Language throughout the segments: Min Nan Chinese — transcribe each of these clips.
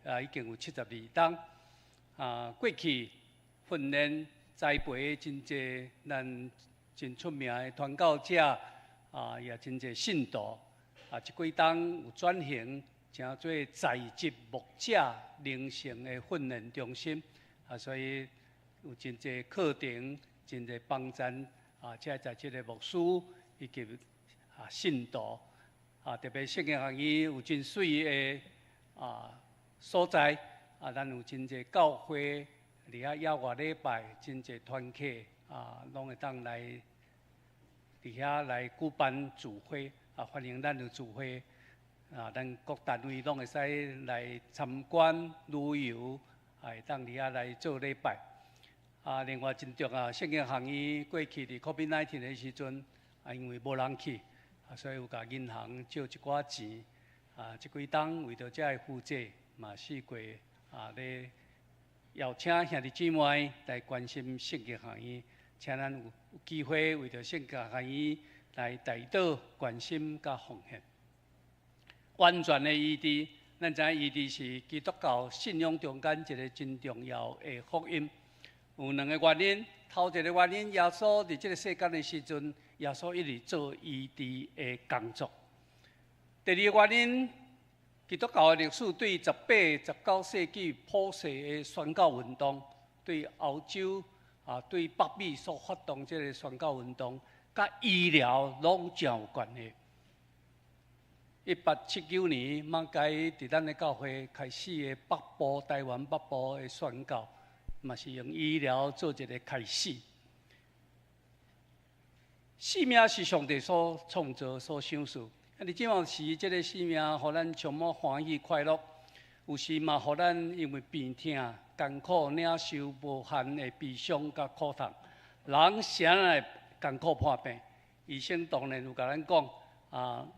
啊，已經有72冬。啊，過去訓練栽培真濟咱真出名的傳教者，啊，也真濟信徒。啊，這幾冬有轉型，成做在職牧者靈性的訓練中心。啊，所以有真濟課程，真濟幫贊啊，這在職的牧師以及啊信徒。啊，特別聖經學院有真媠的啊所在。啊，咱有真濟教會佇遐野外禮拜，真濟團契啊，攏會當來佇遐來舉辦聚會啊，歡迎咱的聚會啊，咱各單位攏會使來參觀旅遊，啊，會當佇遐來做禮拜。啊，另外真重要，聖經學院過去佇 COVID-19 的時陣，啊，因為無人去，啊，所以有共銀行借一寡錢，啊，這幾冬為著這个負債嘛，四過。啊！咧邀請兄弟姊妹來關心聖經學院，請咱有機會為著聖經學院來代禱、關心佮奉獻。完全的醫治，咱知影醫治是基督教信仰中間一個真重要的福音。有兩个原因，頭一個原因，耶穌佇這个世間的時陣，耶穌一直做醫治的工作。第二个原因，基督教的歷史對18、19世紀普世的宣教運動，對歐洲啊，對北美所發動這个宣教運動，佮醫療攏真有關係。1879年，馬偕佇咱的教會開始的北部台灣北部的宣教，嘛是用醫療做一個開始。生命是上帝所創造、所賞賜。啊！你這有時，這个生命予咱充滿歡喜快樂，有時嘛，予咱因為病痛、艱苦領受無限的悲傷佮苦痛。人啥會艱苦破病？醫生當然有共咱講，啊，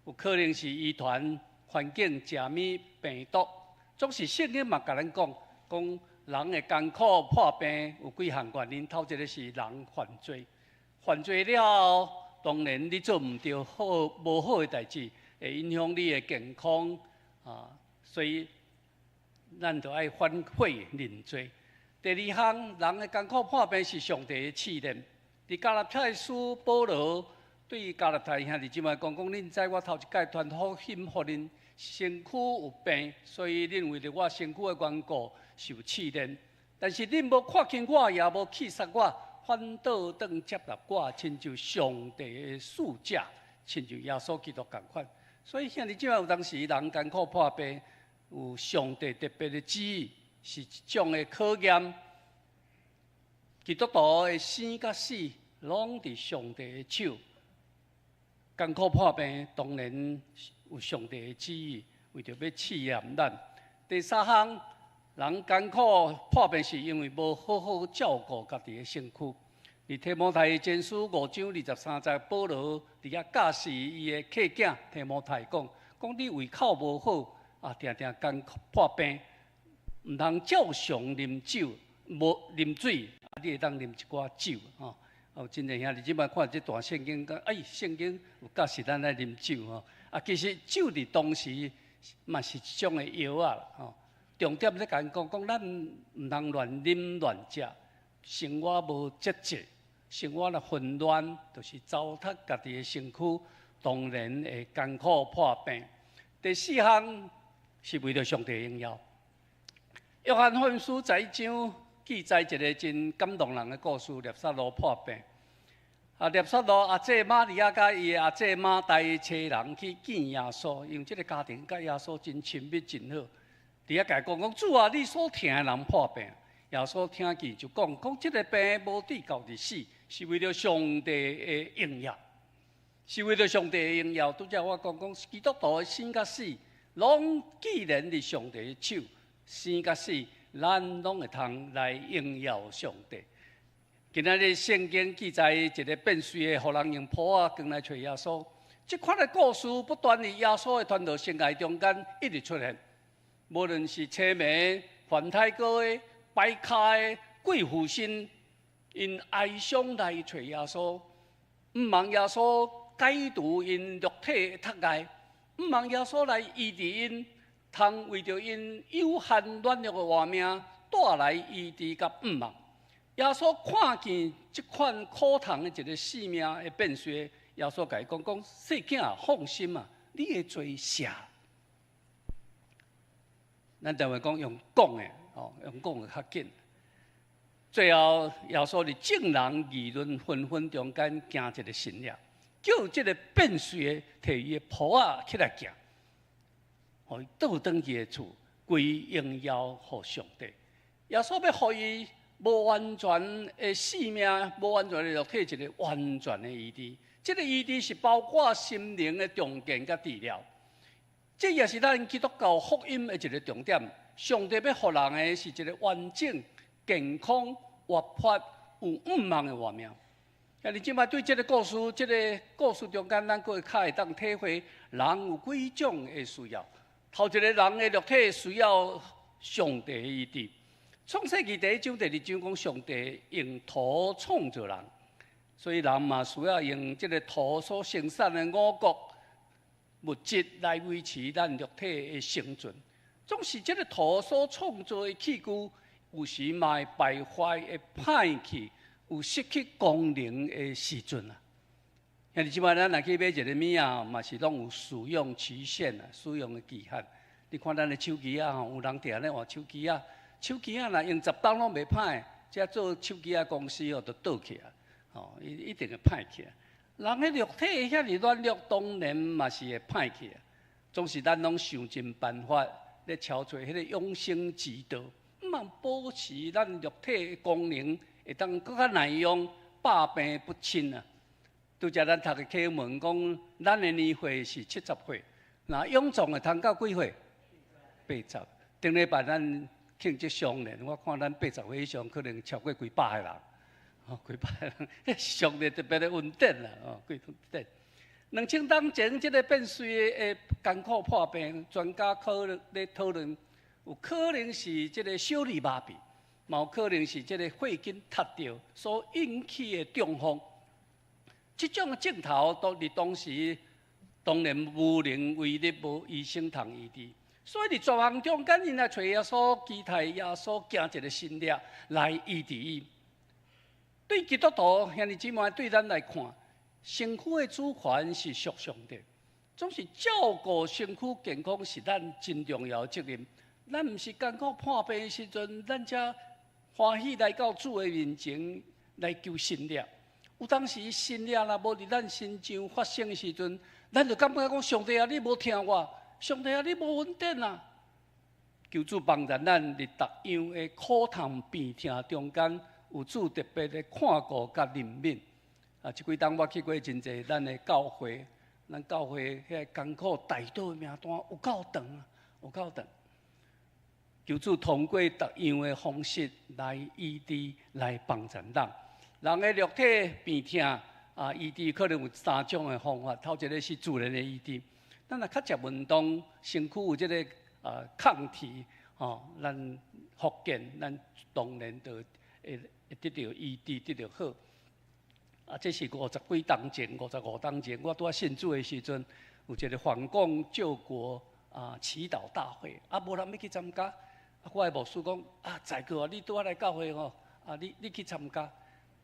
有可能是遺傳、環境、食物、病毒。總是聖經嘛，共咱講，講人會艱苦破病有幾項原因。頭一个是人犯罪，犯罪了後，當然你做毋著好無好的代誌，會影響你的健康啊，所以咱著愛反悔認罪。第二項，人的艱苦破病是上帝的試煉。佇加拉太書，保羅對加拉太兄弟姊妹講講，恁知我頭一擺傳福音予恁，身軀有病，所以恁為著我身軀的緣故受試煉。但是恁無看輕我，也無棄殺我，反倒轉接納我，親像上帝的使者，親像耶穌基督仝款。所以兄弟姊妹有當時人艱苦破病，有上帝特別的旨意，是一種的考驗。基督徒的生佮死，攏佇上帝的手。艱苦破病當然有上帝的旨意，為著欲試驗咱。第三項，人艱苦破病是因為無好好照顧家己的身軀。佇提摩太前書5章23節，保羅佇遐教示伊的契囝提摩太講：講你胃口無好，啊，定定艱苦破病，毋通照常啉酒，無啉水，啊，你會當啉一寡酒，吼。哦，真濟兄弟姊妹看這段聖經，講哎，聖經有教示咱愛啉酒吼。啊，其實酒佇當時嘛是一種的藥仔吼。重點咧共𪜶講，講咱毋通亂啉亂食，生活無節制，生活若混亂，就是糟蹋家己的身軀，當然會艱苦破病。第四項是為著上帝榮耀。約翰福音書11章記載一个真感動人的故事：拉撒路破病。啊，拉撒路阿姐瑪利亞佮伊的阿姐馬大揣人去見耶穌，因為這个家庭佮耶穌真親密真好。佇遐共伊講講主啊，你所疼的人破病。耶穌聽見就講講，這个病無至到佇死，是為著上帝的榮耀，是為著上帝的榮耀。拄才我講講基督徒的生佮死，攏既然佇上帝的手，生佮死，咱攏會通來榮耀上帝。今仔日聖經記載一個變綏的，予人用布仔扛來揣耶穌。這款的故事不斷佇耶穌的傳道生涯中間一直出現。無論是青盲、凡胎哥的、跛跤的、貴婦身，𪜶哀傷來揣耶穌，毋望耶穌解除𪜶肉體的窒礙，毋望耶穌來醫治𪜶，通為著𪜶有限軟弱的活命帶來醫治佮盼望。耶穌看見這款苦痛的一个性命的變衰，耶穌共伊講講：細囝，放心啊，你的罪赦。咱台灣講用講的，哦，用講的較緊。最後，耶穌佇眾人議論紛紛中間行一个神跡，叫這个變衰的提伊的抱仔起來行，予伊倒轉去的厝，歸榮耀予上帝。耶穌欲予伊無完全的性命，無完全的肉體，一个完全的醫治。這个醫治是包括心靈的重建佮治療。這也是咱基督教福音的一个重點。上帝欲予人的是一个完整、健康、活潑、有盼望的活命。啊，你這擺對這个故事，這个故事中間，咱閣會較會當體會人有幾種的需要。頭一个人的肉體需要上帝的醫治。創世記第一章第二章講，上帝用土創造人，所以人嘛需要用這个土所生產的五穀物質來維持咱肉體的生存。總是這个土所創造的器具，有時嘛會敗壞、會歹去，有失去功能的時陣啊。兄弟姊妹，咱若去買一个物仔，嘛是攏有使用期限啊，使用的期限。你看咱的手機仔吼，有人定咧換手機仔，手機仔若用10冬攏袂歹，這做手機仔公司哦，就倒去啊，吼，伊一定會歹去啊。人的肉體遐爾軟弱，當然嘛是會歹去啊。總是咱攏想盡辦法咧撨揣彼个養生之道，毋通保持咱肉體的功能會當閣較耐用，百病不侵啊。拄才咱讀个課文講，咱的年歲是70歲，若勇壯會通到幾歲？八十。頂禮拜咱慶祝雙年，我看咱80歲以上可能超過幾百个人，哦，幾百个人，彼是上帝特別的恩典啦，哦，幾恩典。2000冬前，這个變衰的艱苦破病，專家可能咧討論，有可能是這个小兒麻痹，嘛有可能是這个血筋塌著所引起的中風。這種的症頭都佇當時當然無能為力，無醫生通醫治。所以佇絕望中間，𪜶來揣耶穌，期待耶穌行一个神跡來醫治伊。對基督徒兄弟姊妹，對咱來看，身軀的主權是屬上帝，總是照顧身軀健康是咱真重要的責任。咱毋是艱苦破病的時陣，咱才歡喜來到主的面前來求神跡。有當時神跡若無佇咱身上發生的時陣，咱就感覺講上帝啊，你無聽我，上帝啊，你無恩典啊！求主幫助咱佇逐樣的苦痛病痛中間，有主特別的看顧佮憐憫。啊，這幾冬我去過真濟咱的教會，咱教會彼个艱苦代禱的名單有夠長啊，有夠長。求主通過逐樣的方式來醫治，來幫助咱。人的肉體病痛啊，醫治可能有三種的方法。頭一个是自然的醫治，咱若較食運動，身軀有這个抗體，吼，咱復健，咱當然就會得著醫治，得著好。啊，這是50幾冬前，55冬前，我拄仔信主的時陣，有一个反共救國啊祈禱大會，啊，無人欲去參加。啊，我的牧師講，啊，在哥啊，你拄仔來教會吼，啊，你去參加。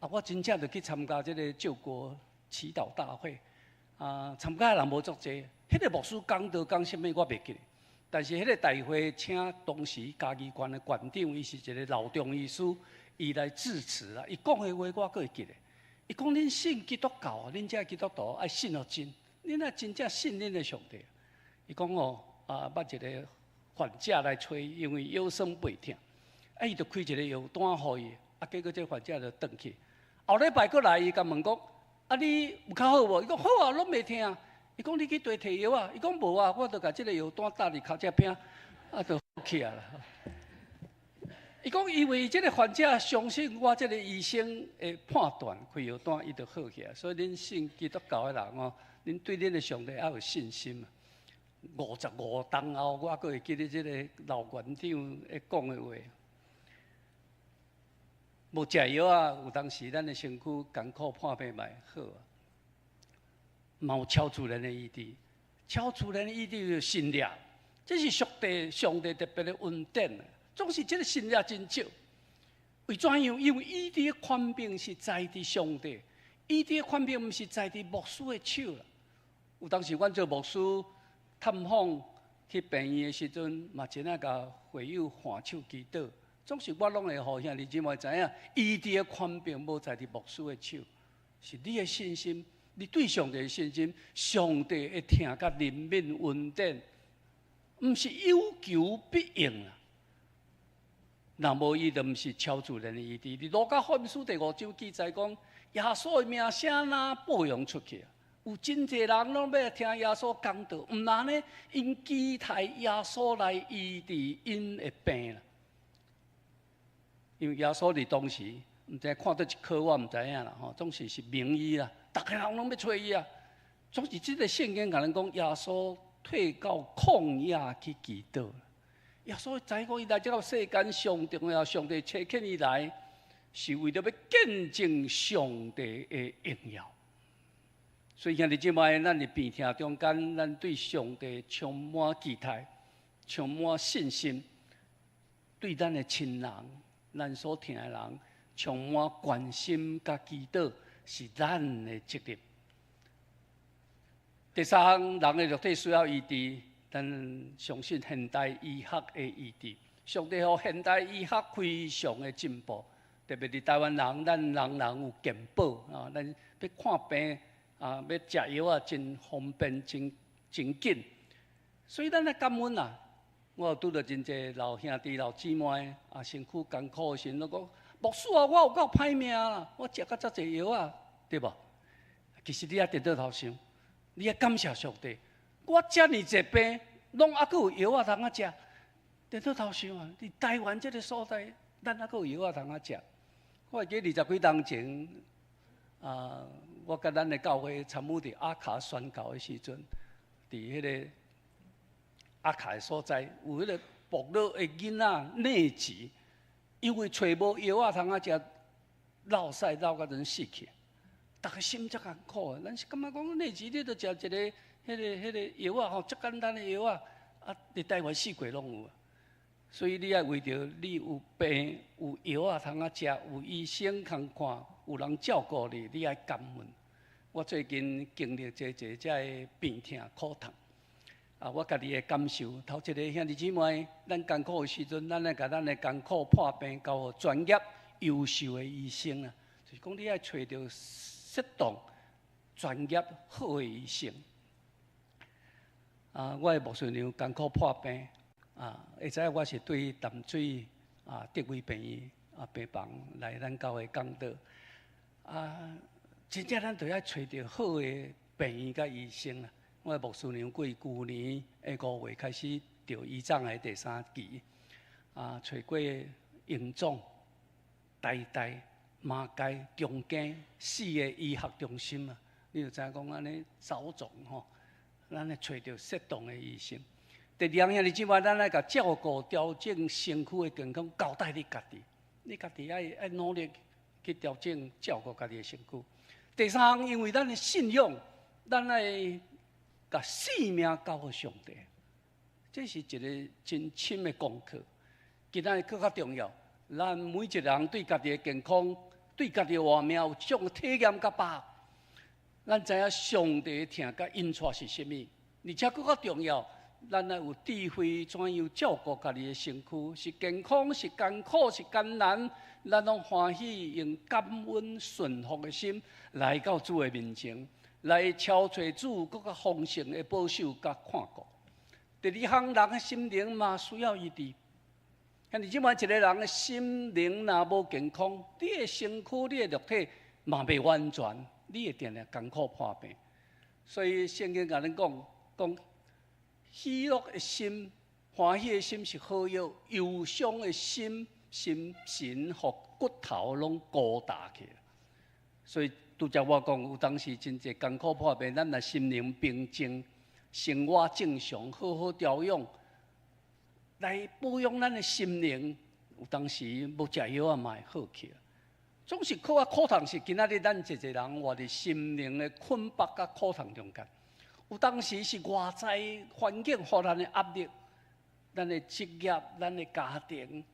啊，我真正就去參加這个救國祈禱大會。啊，參加的人無足濟，彼个牧師講道講啥物我袂記得。但是彼个大會請當時嘉義縣的縣長，伊是一个老中醫師，伊來致辭啦。伊講的話我閣會記得。伊講恁信基督教，恁這基督徒愛信予真，恁愛真正信恁的上帝。伊講哦，啊，捌一个患者來揣伊，因為腰酸背痛，啊，伊就開一个藥單予伊，啊，結果這個患者就轉去。後禮拜閣來，伊共問講：啊，你有較好無？伊講好啊，攏袂疼。伊講你去綴提藥啊？伊講無啊，我就共這个藥單貼佇尻脊骿，啊，就好起來啦。伊講因為這个患者相信我這个醫生的判斷，開藥單，伊就好起來。所以恁信基督教的人哦，恁對恁的上帝愛有信心。55冬後，我閣會記得這个老縣長咧講的話。無食藥啊，有當時咱的身軀艱苦破病嘛會好啊。嘛有超自然的醫治，超自然的醫治就是神跡。這是上帝上帝特別的恩典。總是這个神跡真少。為怎樣？因為醫治的權柄是在佇上帝，醫治的權柄毋是在佇牧師的手啦。有當時阮做牧師探訪去病院的時陣，嘛真愛共會友挽手祈禱。總是我攏會予兄弟姊妹知影，醫治的權柄無在佇牧師的手，是你的信心，你對上帝的信心，上帝會疼佮憐憫恩典，毋是有求必應啊。若無伊就毋是超自然的醫治。佇路加福音書第五章記載講，耶穌的名聲若報揚出去，有真濟人攏欲聽耶穌講道，毋但呢，𪜶期待耶穌來醫治𪜶的病啦。因為耶穌佇當時，毋知看佗一科，我毋知影啦吼。總是是名醫啦，逐个人攏欲揣伊啊。總是這个聖經共咱講，耶穌退到曠野去祈禱。耶穌知講伊來這個世間上重要，上帝差遣伊來，是為著欲見證上帝的榮耀。所以兄弟姊妹，咱佇病痛中間，咱對上帝充滿期待，充滿信心，對咱的親人，咱所疼的人，充滿關心佮祈禱，是咱的責任。第三項，人的肉體需要醫治，咱相信現代醫學的醫治。上帝予現代醫學非常的進步，特別佇台灣人，咱人人有健保啊，咱欲看病啊，欲食藥啊，真方便，真真緊。所以咱愛感恩啊！我有拄著真濟老兄弟、老姊妹啊，身軀艱苦的時陣，攏講牧師啊，我有夠歹命啦，我食甲遮濟藥啊，對無？其實你愛顛倒頭想，你愛感謝上帝，我遮爾濟病，攏猶閣有藥仔通啊食。顛倒頭想啊，佇台灣這个所在，咱猶閣有藥仔通啊食。我會記二十幾冬前，啊，我佮咱的教會參與佇阿卡宣教的時陣，佇彼个阿卡的所在，有彼个部落的囡仔瘧疾，因為揣無藥仔通啊食，落屎落甲陣死去，逐个心足艱苦的。咱是感覺講瘧疾，你著食一个彼个藥仔吼，足簡單的藥仔，啊，佇台灣四界攏有。所以你愛為著你有病有藥仔通啊食，有醫生通看，有人照顧你，你愛感恩。我最近經歷濟濟這个病痛苦痛，啊，我家己的感受，頭一个兄弟姊妹，咱艱苦的時陣，咱愛共咱的艱苦破病交予專業優秀的醫生啊，就是講你愛揣著適當、專業好的醫生。啊，我的牧師娘艱苦破病。啊，會知我是對淡水啊德威病院啊病房來咱教會講道。啊，真正咱著愛揣著好的病院佮醫生啊。我的牧師娘過舊年的5月開始著胰臟癌第三期，啊，揣過榮總、台大、馬偕、長庚四个醫學中心啊，你就知影講按呢走總吼，咱愛揣著適當的醫生。第二項兄弟姊妹，咱愛共照顧調整身軀的健康，交代你家己，你家己愛愛努力去調整照顧家己的身軀。第三項，因為咱的信仰，咱愛共性命交予上帝，這是一个真深的功課。今仔日閣較重要，咱每一個人對家己的健康、對家己的活命有這種體驗佮把握。咱知影上帝的疼佮恩賜是啥物，而且閣較重要，咱愛有智慧，怎樣照顧家己的身軀，是健康，是艱苦，是艱難，咱攏歡喜用感恩順服的心來到主的面前，來敲揣主閣較豐盛的保守佮看顧。第二項，人的心靈嘛需要醫治。兄弟姊妹，一个人的心靈若無健康，你的身軀、你的肉體嘛袂完全，你會定定艱苦破病。所以聖經共咱講，講喜樂的心、歡喜的心是好藥，憂傷的心、心神予骨頭攏孤焦去。所以拄才我講，有當時真濟艱苦破病，咱若心靈平靜、生活正常、好好調養，來保養咱的心靈，有當時無食藥仔嘛會好起。總是苦啊苦痛是今仔日咱濟濟人活佇心靈的捆縛佮苦痛中間。有當時是外在環境予咱的壓力，咱的職業、咱的家庭，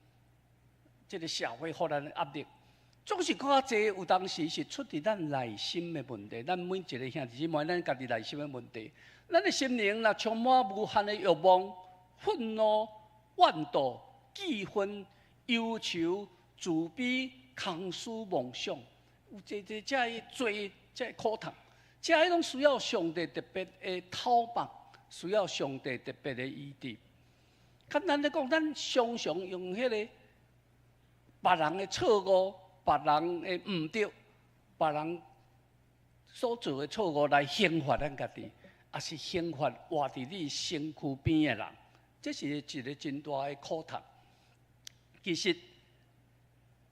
這個社會予咱的壓力，總是較濟。有當時是出佇咱內心的問題。咱每一個兄弟姊妹，咱家己內心的問題。咱的心靈若充滿無限的慾望、憤怒、怨妒、記恨、憂愁、自卑、空虛妄想，有濟濟這个罪、這个苦痛，這彼攏需要上帝特別的透放，需要上帝特別的醫治。簡單來講，咱常常用彼個別人的錯誤、別人的毋對、別人所做的錯誤來刑罰咱家己，抑是刑罰活佇你身軀邊的人，這是一個真大的苦痛。其實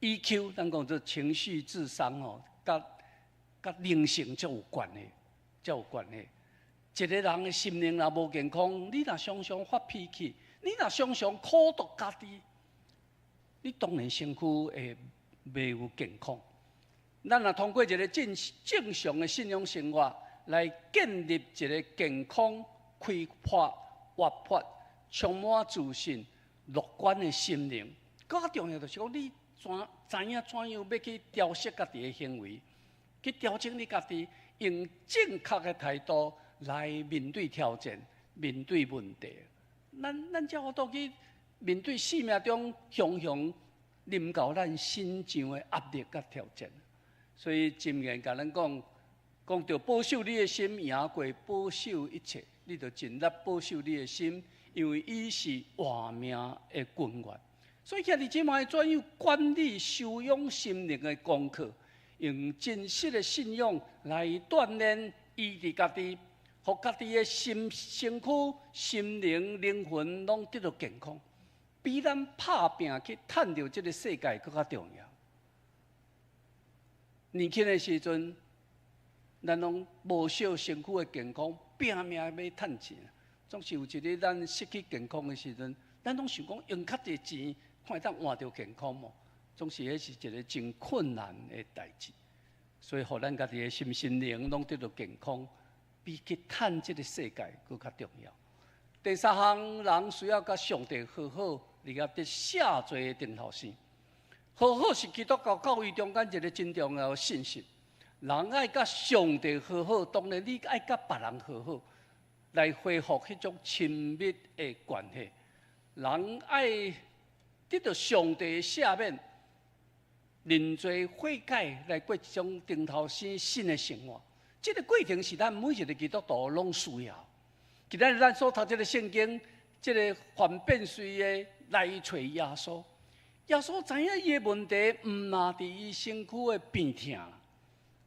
EQ，咱講做情緒智商吼，佮靈性足有關係，足有關係。一個人的心靈若無健康，你若常常發脾氣，你若常常苦毒家己，你當然身軀會袂有健康。咱若通過一個正正常的信仰生活，來建立一個健康、開闊、活潑、充滿自信、樂觀的心靈。閣較重要就是講，你怎知影怎樣欲去調適家己的行為，去調整你家己，用正確的態度來面對挑戰、面對問題。咱才有法度去面對生命中雄雄臨到咱身上的壓力佮挑戰。所以箴言共咱講，講著保守你的心，贏過保守一切。你著盡力保守你的心，因為伊是活命的根源。所以兄弟姊妹，怎樣管理修養心靈的功課，用真實的信仰來鍛鍊醫治家己，予家己的心、身軀、心靈、靈魂攏得到健康，比咱拍拚去趁著這个世界閣較重要。年輕的時陣，咱攏無惜身軀的健康，拼命欲趁錢。總是有一日咱失去健康的時陣，咱攏想講用較濟錢，看會當換著健康無？總是彼是一个真困難的代誌。所以，予咱家己的心身靈攏得到健康，比去趁這个世界閣較重要。第三項，人需要佮上帝和好，而且得赦罪的頂頭生。和好是基督教教義中間一个真重要的信息。人愛佮上帝和好，當然你愛佮別人和好，來恢復彼種親密的關係。人愛得到上帝的赦免，認罪悔改，來過一種重頭生新的生活。這个過程是咱每一个基督徒攏需要。今仔日咱所讀這个聖經，這个犯變稅的來揣耶穌，耶穌知影伊的問題，毋但佇伊身軀的病痛，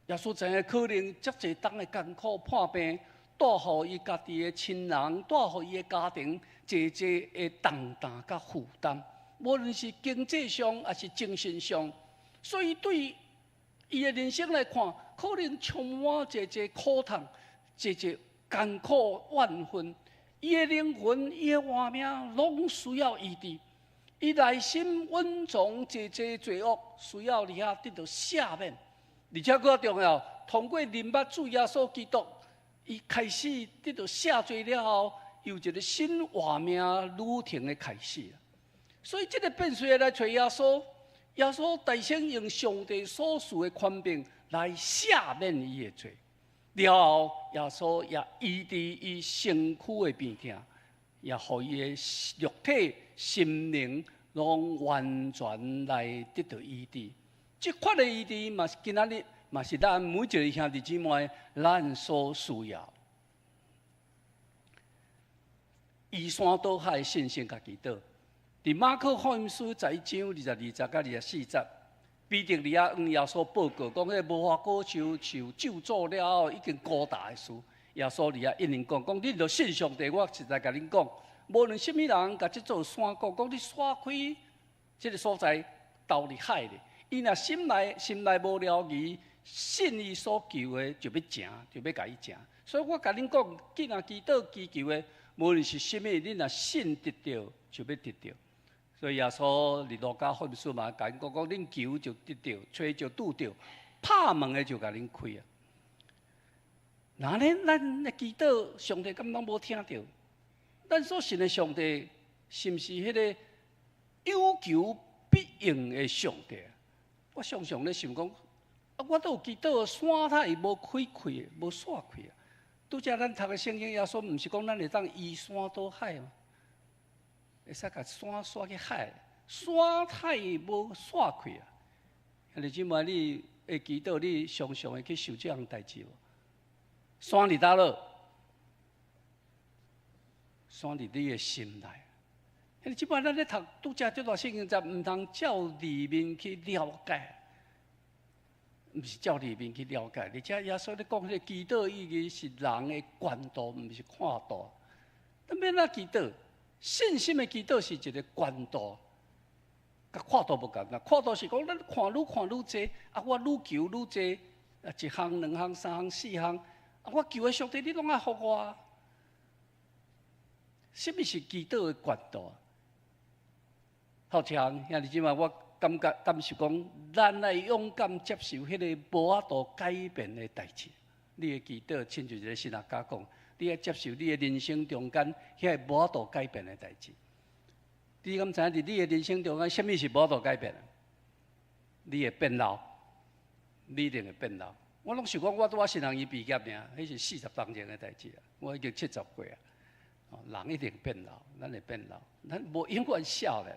耶穌知影可能遮濟冬的艱苦破病，帶予伊家己的親人，帶予伊的家庭，濟濟的重擔佮負擔，無論是經濟上抑是精神上，所以對伊的人生來看，可能充滿濟濟苦痛，濟濟艱苦怨恨。伊的靈魂、伊的活命，攏需要醫治。伊內心隱藏濟濟罪惡，需要佇遐得到赦免。而且閣較重要，通過認捌主耶穌基督，伊開始得到赦罪了後，有一个新活命旅程的開始。所以，這个變稅的來揣耶穌，耶穌代先用上帝所賜的權柄來赦免伊的罪。了後，耶穌也醫治伊身軀的病痛，也予伊的肉體、心靈攏完全來得到醫治。這款的醫治嘛是今仔日，嘛是咱每一个兄弟姊妹咱所需要。移山倒海的信心佮祈禱。佇馬可福音書11章22節佮24節，彼得佇遐向耶穌報告，講彼个無花果樹受咒詛了後，已經枯焦的事。耶穌佇遐應允講，講恁著信上帝，我實在共恁講，無論啥物人共這座山講，講你徙開這个所在，投佇海裡，伊若心內無懷疑，信伊所求的就欲成，就欲共伊成。所以我共恁講，既然祈禱祈求的，無論是啥物，恁若信得著，就欲得著。所以耶穌佇路加福音書嘛，共𪜶講講，恁求就得著，揣就拄著，拍門的就共恁開啊。那呢，咱的祈禱，上帝敢攏無聽著？咱所信的上帝，是毋是彼个有求必應的上帝？我常常咧想講，啊，我都有祈禱，山塔會無開開，無散開啊。拄才咱讀的聖經，耶穌毋是講咱會當移山倒海嗎？會使共山徙去海，山塔會無散開啊。兄弟姊妹，你會祈禱，你常常會去想這項代誌無？山佇佗落？山佇你的心內。兄弟姊妹，咱咧讀拄才這段聖經節，毋通照字面去了解，毋是照字面去了解。而且耶穌咧講彼个祈禱意義是人的懸度，毋是闊度。咱欲按怎祈禱？信心的祈禱是一个懸度，佮闊度無仝啦。闊度是講咱看愈看愈濟，啊，我愈求愈濟，啊，一項、兩項、三項、四項，啊，我求的上帝，你攏愛予我。啥物是祈禱的懸度？頭一項，兄弟姊妹，我感覺感受講，咱愛勇敢接受彼个無法度改變的代誌。你的祈禱，親像一个神學家講，你愛接受你的人生中間彼个無法度改變的代誌。你敢知影佇你的人生中間，啥物是無法度改變的？你會變老，你一定會變老。我攏想講，我拄仔神學院畢業爾，彼是40冬前的代誌啊，我已經70歲啊。人一定變老，咱會變老，咱無永遠少年。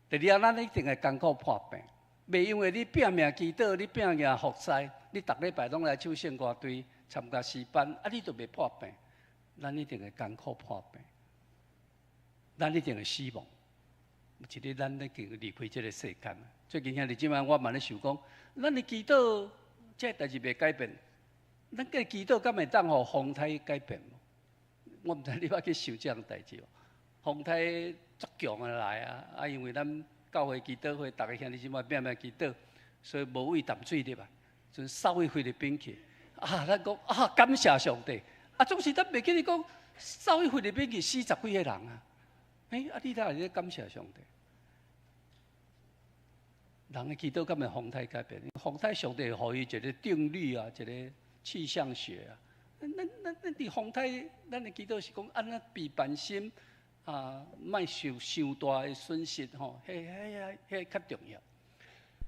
第二，咱一定會艱苦破病，袂因為你拼命祈禱，你拼命服侍，你逐禮拜攏來唱聖歌隊參加詩班，啊，你就袂破病。咱一定會艱苦破病，咱一定會死亡。有一日，咱已經離開這个世間。最近兄弟姊妹，我嘛咧想講，咱的祈禱這个代誌袂改變，咱个祈禱敢會當予風颱改變無？我毋知你捌去想這項代誌無？風颱足強的來啊！啊，因為咱教會祈禱會，逐个兄弟姊妹拼命祈禱，所以無位淡水入來，陣掃去菲律賓去。啊，咱講啊，感謝上帝！啊，總是咱袂記得講，掃去菲律賓去死十幾個人啊！欸，啊，你哪會咧感謝上帝？人的祈禱敢會風颱改變？風颱上帝會予伊一个定律啊，一个氣象學啊。咱咱咱佇風颱，咱的祈禱是講按怎避萬心啊，莫受傷大的損失吼，彼彼彼較重要。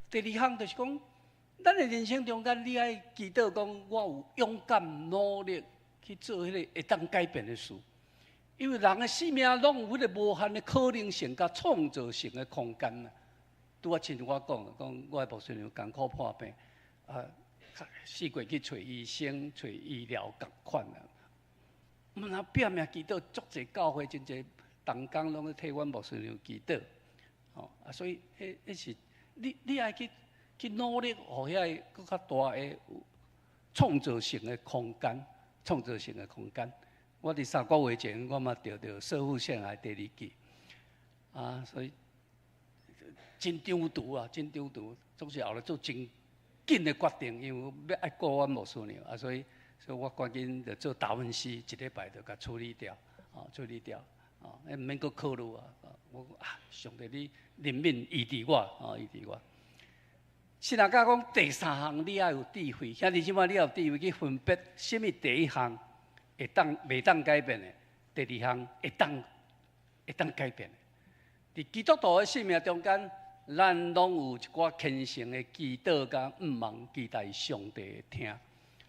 第二項就是講，咱的人生中間，你愛祈禱講，我有勇敢努力去做彼个會當改變的事。因為人的生命攏有彼个無限的可能性佮創造性的空間啊。拄仔親像我講，講我的牧師娘艱苦破病，啊，四界去揣醫生、揣醫療仝款啊。毋通拼命祈禱，足濟教會真濟同工攏咧替阮牧師娘祈禱，吼啊，所以彼彼是你你愛去去努力，予遐個閣較大的創造性的空間，創造性的空間。我佇3個月前，我嘛著著攝護腺癌第二期，啊，所以真躊躇啊，真躊躇，總是後來做真緊的決定，因為欲愛顧阮牧師娘啊，所以，所以我趕緊就做達文西，一禮拜就共處理掉，啊，處理掉，啊，毋免閣考慮啊。我講啊，上帝你憐憫醫治我，啊，醫治我。神學家講第三項你愛有智慧，兄弟姊妹你愛有智慧去分別，啥物第一項會當袂當改變的，第二項會當會當改變的。佇基督徒的生命中間，咱攏有一寡虔誠的祈禱佮向望，期待上帝會聽。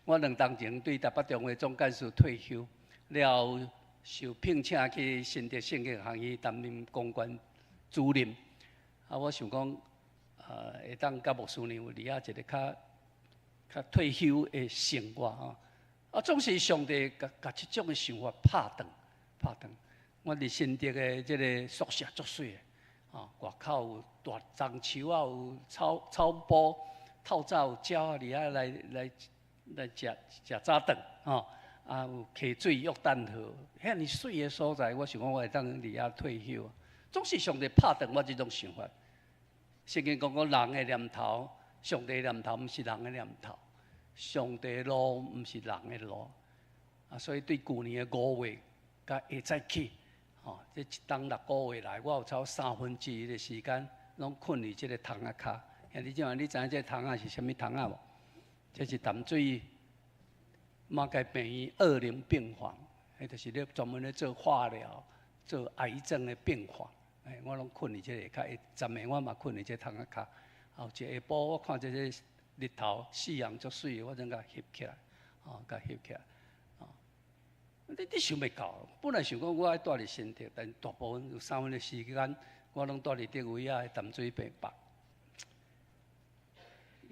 我2冬前對台北中會總幹事退休了後，受聘請去新竹聖經學院擔任公關主任。啊，我想講，會當佮牧師娘有佇遐一个較較退休的生活吼。啊，總是上帝共共這種的想法拍斷，拍斷。我佇新竹的這个宿舍足媠的，吼，外口有大樟樹仔，有草草埔，透早有鳥仔佇遐來來來食食早頓，吼，啊有溪水約旦河，遐爾媠的所在，我想講我會當佇遐退休。總是上帝拍斷我這種想法。聖經講講人的念頭，上帝的念頭毋是人的念頭，上帝的路毋是人的路。啊，所以對舊年的5月佮下早起，吼，這一冬6個月來，我有超1/3的時間攏睏佇這个窗仔跤。兄弟姊妹，你知影這个窗仔是啥物窗仔無？這是淡水馬偕病院二零病房，彼就是咧專門咧做化療、做癌症的病患，哎，我攏睏佇這個下跤，昨暝我嘛睏佇這窗仔跤。後一下晡我看這個日頭夕陽足媠，我才共翕起來，吼，共翕起來。哦，你想袂到，本來想講我愛蹛佇新竹，但大部分有三分的時間，我攏蹛佇竹圍仔的淡水病房，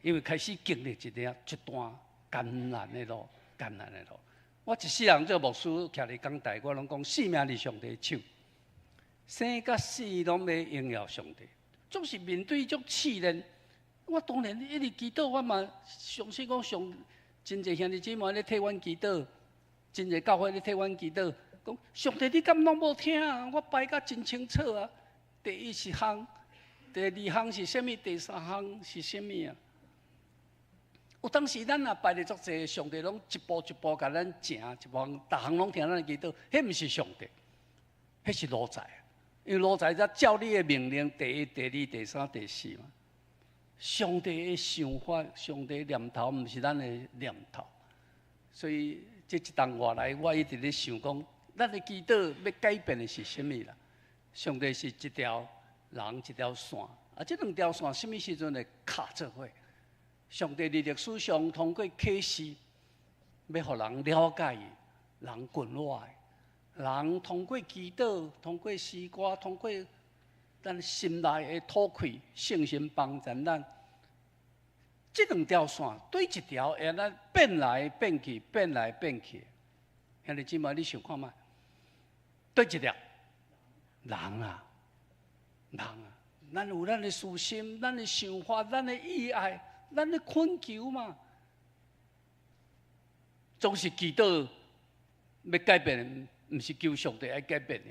因為開始經歷一段艱難的路，艱難的路。我一世人做牧師，徛佇講台，我攏講性命佇上帝手，生佮死攏欲榮耀上帝。總是面對這種試煉，我當然一直祈禱，我嘛相信講上真濟兄弟姊妹咧替阮祈禱，真濟教會咧替阮祈禱，講上帝你敢攏無聽啊？我擺甲真清楚啊！第一是項，第二項是啥物？第三項是啥物啊？有當時咱若拜得足濟，上帝攏一步一步共咱行，一步逐項攏聽咱祈禱，彼毋是上帝，彼是奴才。因為奴才才照你的命令，第一、第二、第三、第四嘛。上帝的想法、上帝的念頭，毋是咱的念頭。所以這一冬外來，我一直咧想講，咱的祈禱欲改變的是啥物啦？上帝是一條人一條線，啊，這兩條線啥物時陣會卡做伙？上帝佇歷史上通過啟示，欲予人了解伊，人近我的，人通過祈禱、通過詩歌、通過咱心內的吐氣，聖神幫助咱。這兩條線對一條會按呢變來變去，變來變去。兄弟姊妹，你想看覓？對一條人啊，人啊，咱有咱的私心，咱的想法，咱的意愛。咱的懇求嘛，總是祈禱欲改變，毋是求上帝愛改變的。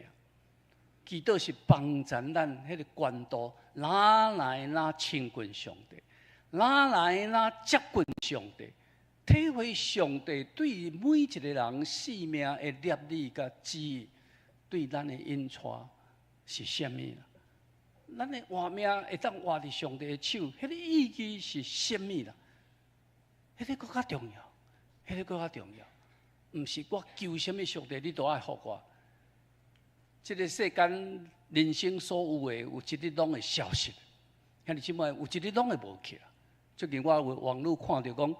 祈禱是幫助咱彼個關度，哪來哪親近上帝，哪來哪接近上帝，體會上帝對每一個人生命的立意佮旨意，對咱的引帶是啥物？咱的活命會當活佇上帝的手，彼個意義是啥物啦？彼個閣較重要，彼個閣較重要。毋是我求啥物上帝，你都愛予我。這個世間人生所有的，有一日攏會消失。兄弟姊妹，有一日攏會無去啊。最近我有網路看著講，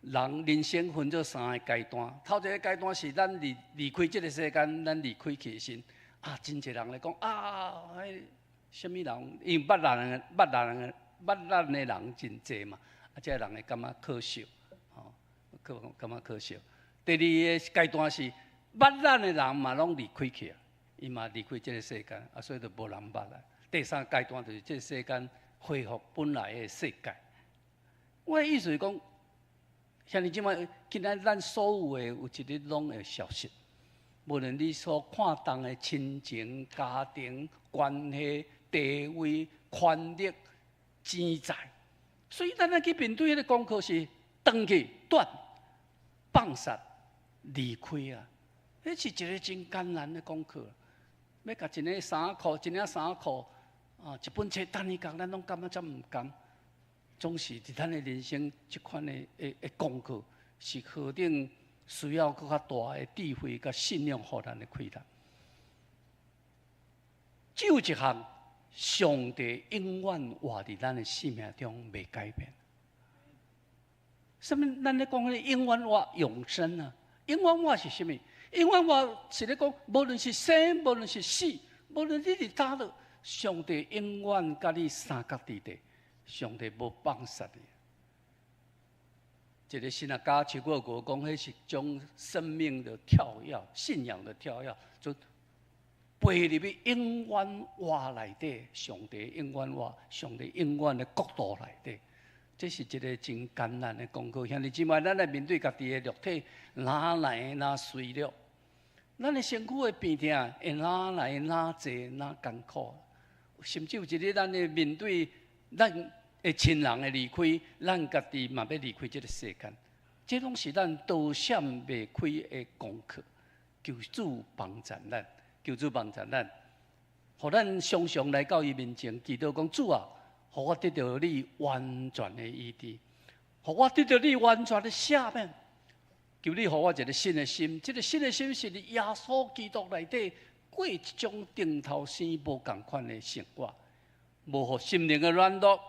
人人生分做三個階段。頭一個階段是咱離開這個世間，咱離開去時，啊，真濟人來講啊，彼啥物人？因為捌咱、捌咱、捌咱的人真濟嘛，啊，這個人會感覺可惜，吼，可感覺可惜。第二個階段是捌咱的人嘛，攏離開去啊，伊嘛離開這個世間，啊，所以就無人捌啦。第三階段就是這個世間恢復本來的世界。我的意思是講，兄弟姊妹，今仔咱所有的有一日攏會消失。無論你所看重的親情、家庭關係、地位、權力、錢財，所以咱愛去面對彼個功課是斷去斷放殺離開啊！彼是一個真艱難的功課。欲共一个衫褲，一領衫褲啊，一本冊擲伊共，咱攏感覺遮毋甘。總是佇咱的人生這款的功課，是何等需要閣較大的智慧佮信仰，予咱的開拓。只有一項，上帝永遠活佇咱的生命中，袂改變。啥物？咱咧講彼個永遠活永生啊？永遠活是啥物？永遠活是咧講，無論是生，無論是死，無論你佇佗落，上帝永遠佮你相佮佇底，上帝無放殺你。一個神學家邱國國講，彼是種生命的跳躍，信仰的跳躍，就飛入去永遠活內底，上帝永遠活，上帝永遠的國度內底。這是一個真艱難的功課。兄弟姊妹，咱來面對家己的肉體，哪來哪衰弱？咱的身軀的病痛會哪來哪濟哪艱苦？甚至有一日，咱會面對咱的親人的離開，咱家己嘛欲離開這個世間，這攏是咱躲閃袂開的功課。求主幫助咱，求主幫助咱，予咱常常來到伊面前，祈禱講主啊，予我得著你完全的醫治，予我得著你完全的赦免。求你予我一個新的心，這個新的心是佇耶穌基督內底過這種頂頭生無仝款的生活，無予心靈的軟弱、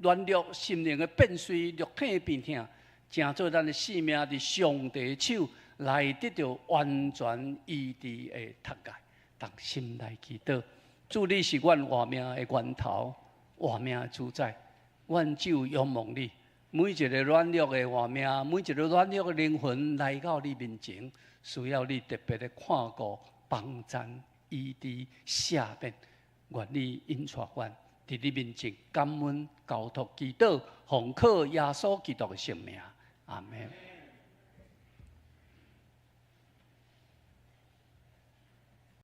軟弱心靈的變碎、肉體的病痛，成做咱的性命佇上帝的手來得著完全醫治的脫界。同心來祈禱，主，你是阮活命的源頭，活命的主宰，阮只有仰望你。每一个軟弱的活命，每一个軟弱的靈魂來到你面前，需要你特別的看顧、幫贊、醫治、赦免。願你引帶阮佇你面前感恩、交託、祈禱，奉靠耶穌基督的聖名，阿門。